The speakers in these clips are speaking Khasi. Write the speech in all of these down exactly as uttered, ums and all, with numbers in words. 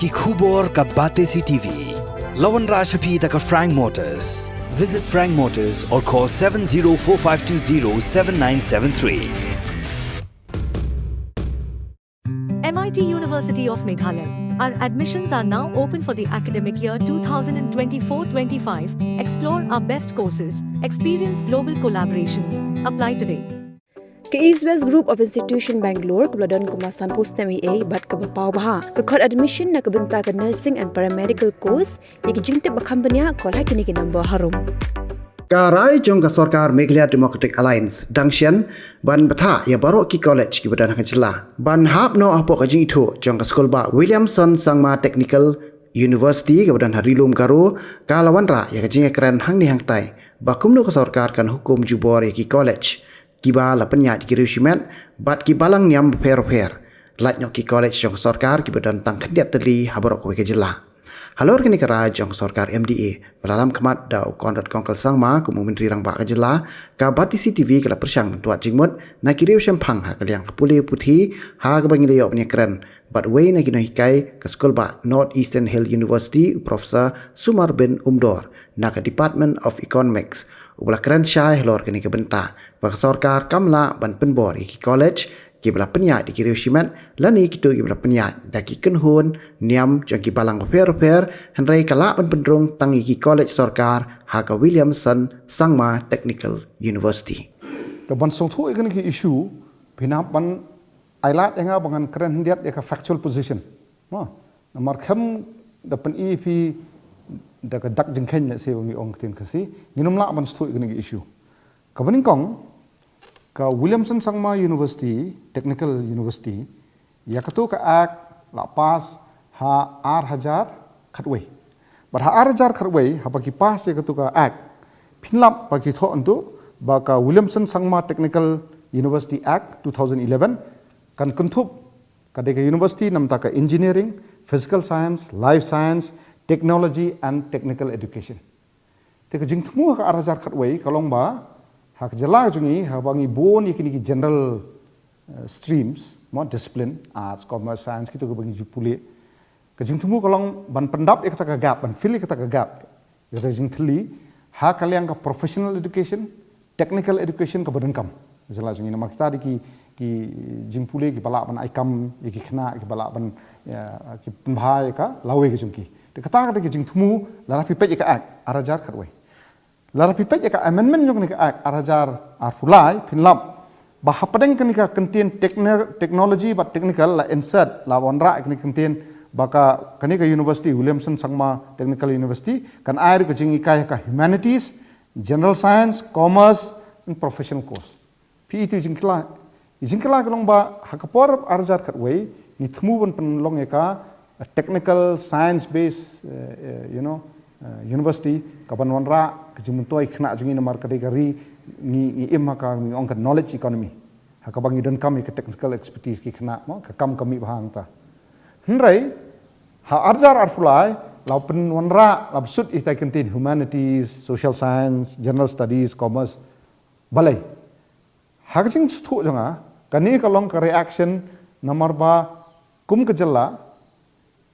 Ki khubor ka Batesi T V. La wanrah sha phi da ka Frank Motors. Visit Frank Motors or call seven zero four five two zero seven nine seven three. M I T University of Meghalaya. Our admissions are now open for the academic year two thousand twenty-four twenty-five. Explore our best courses, experience global collaborations. Apply today. Ka East West Group of Institution Bangalore kaba la don kumba sanphew snem eiei bad kaba paw bha ka khot admission na ka bynta ka nursing and paramedical course. Ïa ki jingtip ba kham bniah call ha kine ki number harum. Ka rai jong ka sorkar Meghalaya Democratic Alliance dang shen ban bthah ïa baroh ki college kiba don ha ka jylla ban hap noh hapoh ka jingithuh jong ka skulbah Williamson Sangma Technical University kaba don ha Ri-lum Garo ka la wanrah ïa ka jingïakren hangne hangtai ba kumno ka sorkar kan hukum jubor ïa ki college kiba la pynïaid ki riew shimet bad ki balang niam bapher bapher. Lait noh ki college jong ka sorkar kiba don tang khyndiat tylli ha baroh kawei ka jylla. Halor kane ka rai jong ka sorkar M D A ba la lam khmat da u Conrad Kongkal Sangma kum u Myntri Rangbah ka jylla, ka Batesi T V ka la pyrshang ban tuat jingmut na ki riew shemphang ha ka liang ka pule puthi ha kaba ngi la ïoh ban ïakren bad uwei na ki nonghikai ka skulbah North Eastern Hill University, u Professor Sumar bin Umdor na ka Department of Economics, uba la kren shai halor kane ka bynta ba ka sorkar kam lah ban pynbor ïa ki college kiba la pynïaid da ki riew shimet lane kito kiba la pynïaid da ki kynhun niam jong ki balang bapher bapher, hynrei ka lah ban pynrung tang ïa ki college sorkar ha ka Williamson Sangma Technical University. Te ban sngewthuh ïa kane ka issue, phin hap ban ailad ïa nga ba ngan kren khyndiat ïa ka factual position. Mo, namar khlem da pyni phi da ka dak jingkheiñ lehse ba ngi ong ktien Khasi, ngin ym lah ban sngewthuh ïa kane ka issue. Kaba nyngkong, ka Williamson Sangma University, Technical University, ïa kato ka Act la pass ha ar hajar khatwei. Bad ha ar hajar khatwei, haba ki pass ïa kato ka Act, phin lap ba ki thoh hangto ba ka Williamson Sangma Technical University Act two thousand eleven kan kynthup ka dei ka university namar ka engineering, physical science, life science, technology and technical education. Te ka jingthmu ha ka ar hajar khatwei ka long ba ha ka jylla ka jong ngi, haba ngi bun ïa kine ki general, eh, streams, mo, discipline, arts, commerce, science, kito kiba ngi ju pule. Ka jingthmu ka long ban pyndap ïa kata ka gap, ban fill ïa kata ka gap, ïa kata ka jingthylli ha ka liang ka professional education, technical education kaba donkam. Jylla jong ngi namar kita dei ki, ki jingpule kiba lah ban ai kam ïa ki khynnah, kiba lah ban, ïa, ki pynbha ïa ka lawei ka jong ki. Te kata ka dei ka jingthmu lada phi peit ïa ka Act ar hajar khatwei. Lada phi peit ïa ka amendment jong kane ka Act ar hajar arphew lai, phin lap ba hapdeng kane ka kyntien techno-, technology bad technical la insert, la wanrah kane ka kyntien ba ka, kane ka university, Williamson Sangma Technical University, kan ai ruh ka jinghikai ha ka humanities, general science, commerce and professional course. Phi i tu i jingkylla, i jingkylla ka long ba ha ka por ar hajar khatwei ngi thmu ban pynlong ïa ka, a technical science based, eh, eh, you know, eh, university, kaban wanrah ka jingmyntoi khynnah jong ngi namar ka dei ka ri ngi, ngi im ha ka ngi ong ka knowledge economy. Ha kaba ngi donkam ïa ka technical expertise ki khynnah, mo, ka kam ka mih bha hangta. Hynrei ha ar hajar arphew lai la pynwanrah, la bsut ïa ka kyntien humanities, social science, general studies, commerce. Balei? Ha ka jingsngewthuh jong nga, kane ka long ka reaction namar ba kum ka jylla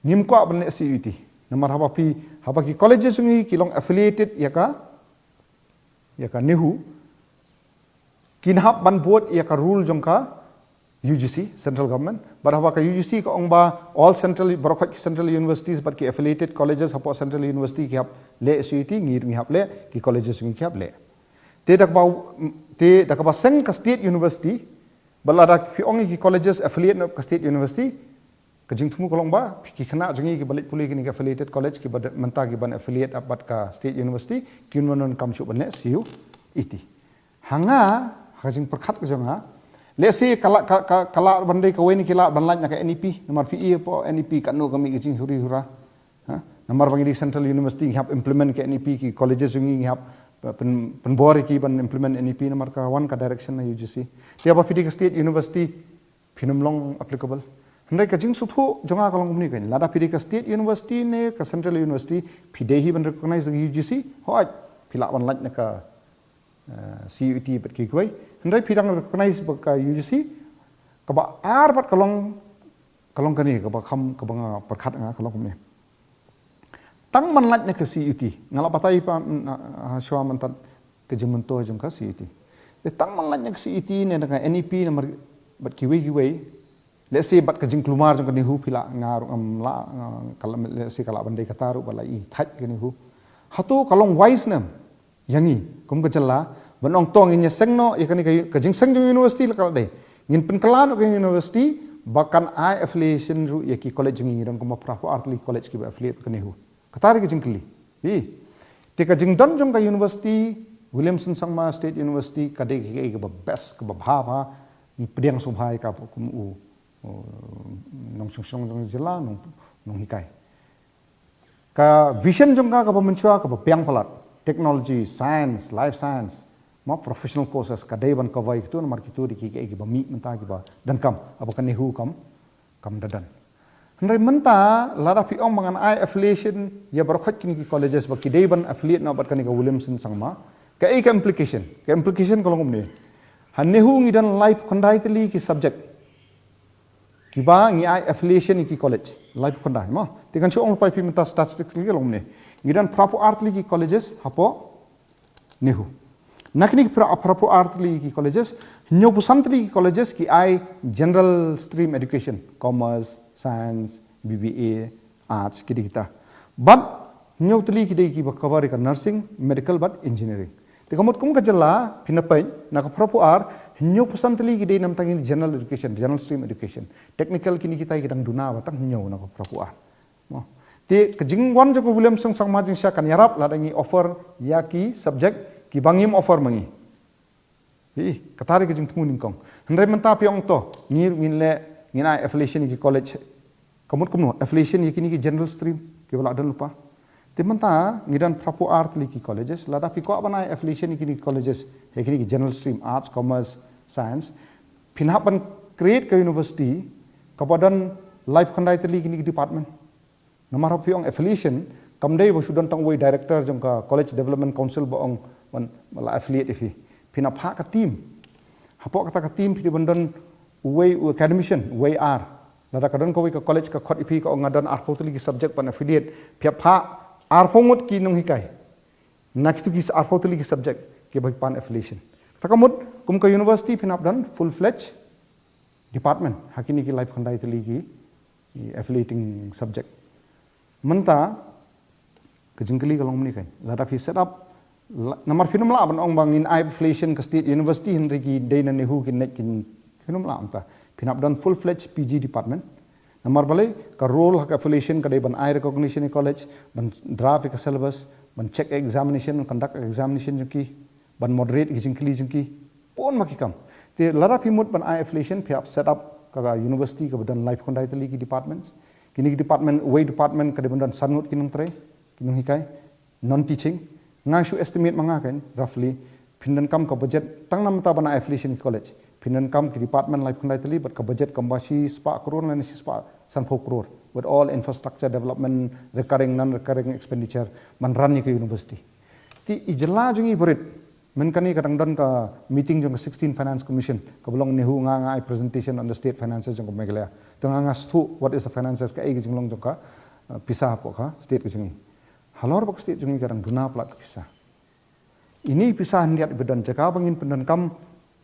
ngim kwah ban leh C U E T. Namar haba phi, haba ki colleges jong ngi ki long affiliated ïa ka, ïa ka NEHU, kin hap ban bud ïa ka rule jong ka U G C, central government. Bad haba ka U G C ka ong ba all central, baroh khoit ki central universities bad ki affiliated colleges hapoh central university ki hap leh C U E T, ngi, ngi hap leh, ki colleges jong ngi ki hap leh. Te da kaba, te da kaba seng ka state university, bad lada phi ong ïa ki colleges affiliate na ka state university, ka jingthmu ka long ba phi, ki khynnah jong ngi kiba leit pule kine ki affiliated college, kiba de-, mynta kiban affiliate bad ka state university, kin ym donkam shuh ban leh C U E T. Ha nga, ha ka jingpyrkhat ka jong nga, lehse ka lah, ka, ka, ka lah ban dei kawei na ki lad ban lait na ka N E P, namar phi i hapoh N E P katno ka mih ka jinghuri hura. Ha? Namar ba ngi dei central university, ngi hap implement ka N E P, ki colleges jong ngi ngi hap, eh, pyn-, pynbor ïa ki ban implement N E P namar ka wan ka direction na U G C. Te haba phi dei ka state university, phin ym long applicable. Hynrei ka jingsngewthuh jong nga ka long kumne keiñ, lada phi dei ka state university ne ka central university, phi dei hi ban recognize da ka U G C, hooid, phi lah ban lait na ka, eh, C U E T bad kiwei. Hynrei phi dang recognize bad ka U G C, kaba ar pat ka long ka long kane kaba kham, kaba nga pyrkhat nga ka long kumne. Tang man lait na ka C U T, nga la batai pat, mm, ah, ah, shuwa mynta ka jingmyntoi jong ka C U T. Te tang man lait na ka C U T ne na ka N E P namar bad kiwei kiwei. Let's say bad ka jingkulmar jong ka NEHU phi lah, nga ruh ngam lah, nga, ka la, let's say ka lah ban dei kata ruh bad la i thait ka NEHU. Hato ka long wise ne em ïa ngi kum ka jylla ban ong to ngin ïa seng noh ïa kane ka, ka jingseng jong university la ka la dei. Ngin pynkylla noh ka university ba kan ai affiliation ruh ïa ki college jong ngi, ngi don kumba phra phew ar tylli college kiba affiliate ka NEHU. Kata ruh ka jingkylli. Hi. Te ka jingdon jong ka university, Williamson Sangma State University, ka dei ka, ka, kaba best, kaba bha bha, ngi pdiang sngewbha ïa ka kum u, u nongshong shnong jong ka jylla, nong, nonghikai. Ka vision jong ka kaba mynshuwa kaba biang palat, technology, science, life science, ma professional courses, ka dei ban cover ïa kito namar kito dei ki, ki, kiba mih mynta kiba donkam, haba ka NEHU kam, kam da don. Hynrei mynta lada phi ong ba ngan ai affiliation ïa baroh kine ki colleges ba ki dei ban affiliate noh bad kane ka Williamson Sangma, kaei ka implication? Ka implication ka long kumne. Ha NEHU ngi don laiphew khyndai tylli ki subject kiba ngi ai affiliation ïa ki college, laiphew khyndai, ma. Te ngan shu ong lypa ïa phi mynta statistics ka long kumne. Ngi don phra phew ar tylli ki colleges hapoh NEHU. Na kine ki phra, phra phew ar tylli ki colleges, hynñiew phew san tylli ki colleges ki ai general stream education, commerce, science, B B A, arts, ki dei kita. Bad hynñiew tylli ki dei kiba cover ïa ka nursing, medical bad engineering. Te ka mut kum ka jylla phin ïa peit na ka phra phew ar, hynñiew phew san tylli ki dei namar tang general education, general stream education. Technical kine kita ki dang duna ba tang hynñiew na ka phra phew ar. Mo. Te ka jingwan jong ka Williamson Sangma jingshisha kan ïarap lada ngi offer ïa ki subject kiba ngim offer ma ngi. Hi, kata ruh ka jingthmu nyngkong. Hynrei mynta phi ong to, ngi, ngin leh, ngin ai affiliation ïa ki college. Ka mut kumno, affiliation ïa kine ki general stream kiba la don lypa. Te mynta ngi don phra phew ar tylli ki colleges, lada phi kwah ban ai affiliation ïa kine ki colleges, ïa kine ki general stream, arts, commerce, science, phin hap ban create ka university kaba don laiphew khyndai tylli kine ki department. Namar haba phi ong affiliation, kam dei ba shu don tang uwei director jong ka College Development Council ba ong ban, ban la affiliate ïa phi. Phin ïa phah ka team. Hapoh kata ka team phi dei ban don uwei u academician, uwei ar. Lada ka don kawei ka college ka khot ïa phi ka ong nga don arphew tylli ki subject ban affiliate, phi ïa phah arphew ngut ki nonghikai na kitu ki arphew tylli ki subject kiba phi pan affiliation. Kata ka mut kum ka university phin hap don full fledged department ha kine ki laiphew khyndai tylli ki, ki affiliating subject. Mynta ka jingkylli ka long mynne kan, lada phi set up, la, namar phin ym lah ban ong ba ngin ai affiliation ka state university hynrei ki dei na NEHU ki neh kin, phin ym lah mynta. Phin hap don full fledged P G department. Namar balei, ka role ha ka affiliation ka dei ban ai recognition ïa college, ban draft ïa ka syllabus, ban check examination, ban conduct examination jong ki, ban moderate ki jingkylli jong ki, bun ma ki kam. Te lada phi mut ban ai affiliation phi hap set up ka, ka university kaba don laiphew khyndai tylli ki departments. Kine ki department, uwei department ka dei ban don san ngut ki nongtrei, ki nonghikai, non teaching. Nga shu estimate ma nga kan, roughly, phin donkam ka budget, tang namar ban ai affiliation ki college, phin donkam ki department laiphew khyndai tylli bad ka budget kumba shispah klur lane shispah sanphew klur, with all infrastructure development, recurring, non recurring expenditure, ban run ïa ka university. Te i jylla jong ngi barit, mynta kane ka dang don ka meeting jong ka sixteen Finance Commission, kaba long NEHU, nga, nga ai presentation on the state finances jong ka Meghalaya. Te nga, nga sngewthuh what is the finances, kaei ka jinglong jong ka, uh, pisa hapoh ka state ka jong ngi. Halor ba ka state jong ngi ka dang duna palat ka pisa. Ine i pisa hynriat iba don, jaka ba ngin pyndonkam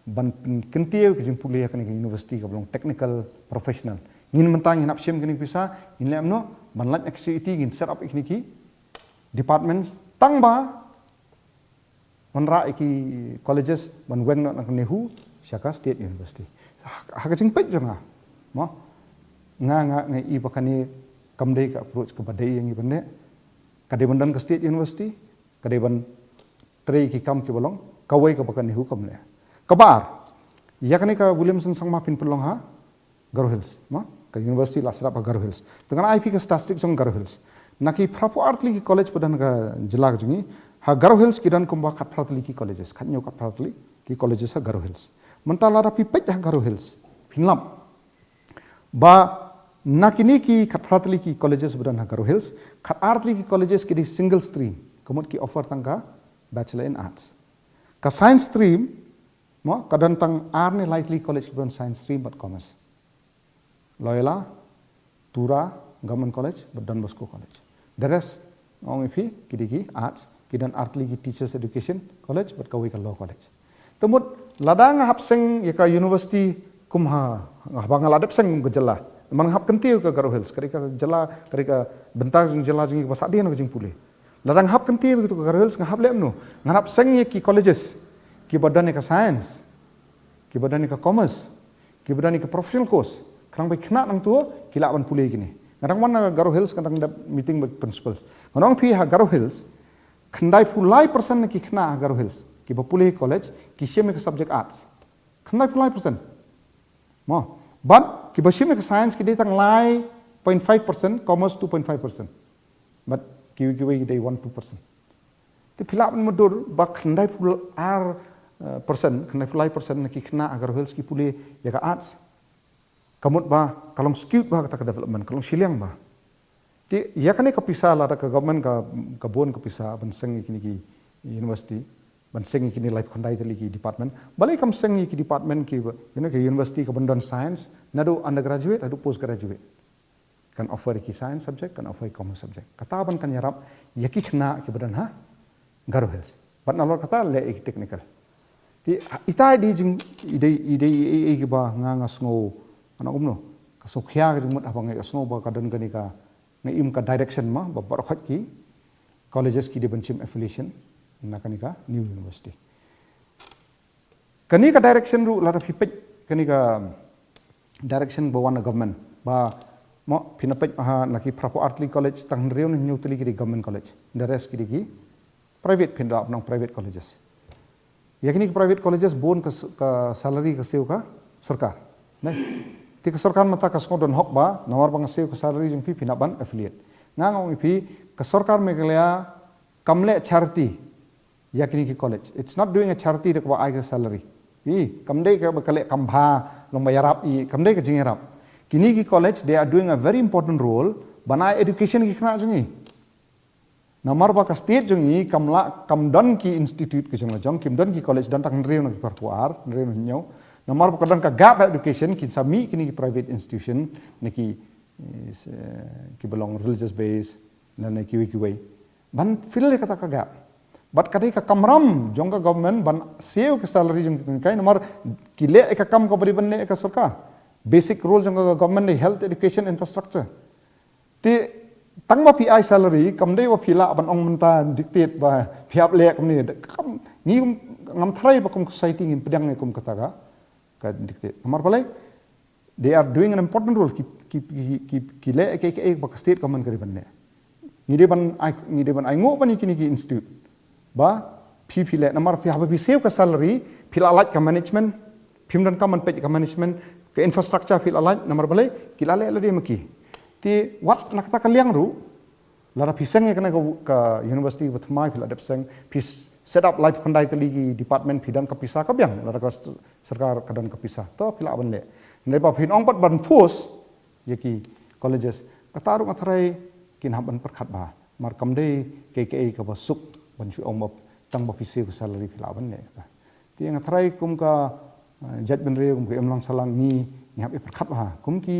ban pynkyntiew ka jingpule ïa kane ka university kaba long technical professional. Ngin mynta ngin hap shim kane ka pisa, ngin leh kumno, ban lait na ka C U T ngin set up ïa kine ki departments, tang ba wanrah ïa ki colleges ban weng noh na ka NEHU sha ka state university. Ha, ha ka jingpeit jong nga, mo, nga, nga, nga i ba kane kam dei ka approach kaba dei ïa ngi ban leh. Ka dei ban don ka state university, ka dei ban trei ki kam kiba long kawei kaba ka NEHU kam leh. Kaba ar, ïa kane ka Williamson Sangma phin pynlong ha Garo Hills, ma? Ka university la set up ha Garo Hills. Te ngan ai phi ka statistics jong Garo Hills. Na ki phra phew ar tylli ki college ba don ha ka jylla ka jong ngi, ha Garo Hills ki don kumba khatphra tylli ki colleges, khathynñiew khatphra tylli ki colleges ha Garo Hills. Mynta lada phi peit ha Garo Hills, phin lap ba na kine ki khatphra tylli ki colleges ba don ha Garo Hills, khatar tylli ki colleges ki dei single stream, ka mut ki offer tang ka Bachelor in Arts. Ka science stream, mo, ka don tang ar ne lai tylli college kiba don science stream bad commerce. Loyola, Tura Government College bad Don Bosco College. The rest, ong ïa phi, ki dei ki arts, ki don artylli ki Teachers Education College bad kawei ka Law College. Te mut lada nga hap seng ïa ka university kum ha, haba nga la dep seng kum ka jylla, namar nga hap kyntiew ka Garo Hills, ka dei ka jylla, ka dei ka bynta jong jylla jong ngi kaba sah dien ka jingpule. Lada nga hap kyntiew ïa ka Garo Hills, nga hap leh kumno? Nga hap seng ïa ki colleges kiba don ïa ka science, kiba don ïa ka commerce, kiba don ïa ka professional course, khnang ba ki khynnah nangto ki lah ban pule ïa kine. Nga dang wan na Garo Hills, nga dang dep meeting bad principals. Nga ong ïa phi, ha Garo Hills, khyndai phew lai percent na ki khynnah ha Garo Hills kiba pule college ki shim ïa ka subject arts. Khyndai phew lai percent. Mo, bad kiba shim ïa ka science ki dei tang lai point five percent, commerce two point five percent. Bad kiwei kiwei ki dei one two percent. Te phi lah ban mutdur ba khyndai phew ar, eh, percent, khyndai phew lai percent na ki khynnah ha Garo Hills ki pule ïa ka arts. Ka mut ba ka long skewed bha kata ka development, ka long shiliang bha. Te ïa kane ka pisa, lada ka government ka, ka bun ka pisa ban seng ïa kine ki university, ban seng ïa kine laiphew khyndai tylli ki department. Balei kam seng ïa ki department ki, you know, ki university kaban don science, naduh undergraduate haduh postgraduate. Kan offer ïa ki science subject, kan offer ïa ki commerce subject. Kata ban kan ïarap ïa ki khynnah kiba don ha Garo Hills. Bad nalor kata leh ïa ki technical. Te ita i dei jing, i dei, i dei i, i, i kiba nga, nga sngew, nga ong kumno, ka sngewkhia ka jingmut haba nga sngew ba ka don kane ka, nga im ka direction mo ba baroh khoit ki colleges ki dei ban shim affiliation na kane ka new university. Kane ka direction ruh, lada phi peit kane ka direction ba wan na government, ba mo phin peit ha, na ki phraphew ar tylli college, tang hynriew ne hynñiew tylli ki dei government college, the rest ki dei ki private, phin da ap nang private colleges. Ïa kine ki private colleges bun ka s-, ka salary ka siew ka sorkar. Ne? Te ka sorkar mynta ka sngew don hok ba, namar ba nga siew ka salary jong phi, phin hap ban affiliate. Nga, nga ong ïa phi, ka sorkar Meghalaya kam leh charity ïa kine ki college. It's not doing a charity da kaba ai ka salary. I, kam dei kaba ka leh kam bha, long ba ïarap i, kam dei ka jingïarap. Kine ki college, they are doing a very important role ban ai education ki khynnah jong ngi. Namar ba ka state jong ngi kam lah, kam don ki institute ki jong la jong, kim don ki college, don tang hynriew na ki phraphew ar, hynriew na hynñiew. Namar ba ka don ka gap education, kin sa mih kine ki private institution, na ki, eh, kiba long religious base, na, na kiwei kiwei ban fill ïa kata ka gap. Bad ka dei ka kamram jong ka government ban siew ka salary jong ki, kai, namar ki leh ïa ka kam kaba dei ban leh ïa ka sorkar. Basic role jong ka government dei health, education, infrastructure. Te tang ba phi ai salary, kam dei ba phi lah ban ong mynta dictate ba phi hap leh kumne. Kam, ngi kum, ngam tharai ba kum society ngin pdiang ïa kum kata ka, ka dictate. Namar balei? They are doing an important role. Ki, ki, ki, ki, ki leh kaei kaei ba ka state government ka dei ban leh. Ngi dei ban ai, ngi dei ban ai nguh ban ïa kine ki institute ba phi, phi leh, namar phi, haba phi siew ka salary, phi la lait ka management, phim donkam ban peit ka management, ka infrastructure phi la lait, namar balei, ki la leh lade ma ki. Te wat na kata ka liang ruh, lada phi seng ïa kane ka, ka university ba thymmai, phi la dep seng, phi s-, set up laiphew khyndai tylli ki department, phi don ka pisa ka biang, lada ka s-, sorkar ka don ka pisa, to phi lah ban leh. Hynrei ba phin ong pat ban force ïa ki colleges, kata ruh nga tharai kin hap ban pyrkhat bha. Namar kam dei kaei kaei kaba suk ban shu ong ba tang ba phi siew ka salary phi lah ban leh. Te nga tharai kum ka, eh, jaitbynriew, kum ka imlang sahlang, ngi, ngi hap ïa pyrkhat bha. Kum ki,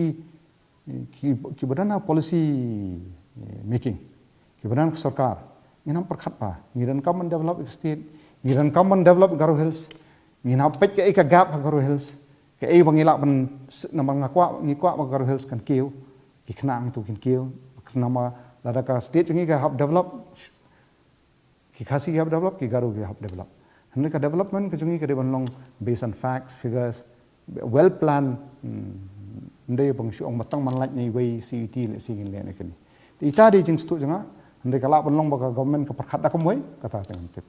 ki, kiba don ha policy, eh, making, kiba don ka sorkar, ngin hap pyrkhat bha. Ngi donkam ban develop ïa ka state, ngi donkam ban develop Garo Hills, ngin hap peit kaei ka gap ha Garo Hills, kaei ba ngi lah ban s-, namar nga kwah, ngi kwah ba Garo Hills kan kiew, ki khynnah nangto kin kiew, namar lada ka state jong ngi ka hap develop, ki Khasi ki hap develop, ki Garo ki hap develop. Hynrei ka development ka jong ngi ka dei ban long based on facts, figures, well planned, hmm, ym dei ba ngi shu ong ba tang ban lait na iwei C U T lehse ngin leh na kane. Te ita dei jingsngewthuh jong nga, hynrei ka lah ban long ba ka government ka pyrkhat da kumwei, kata te ngam tip.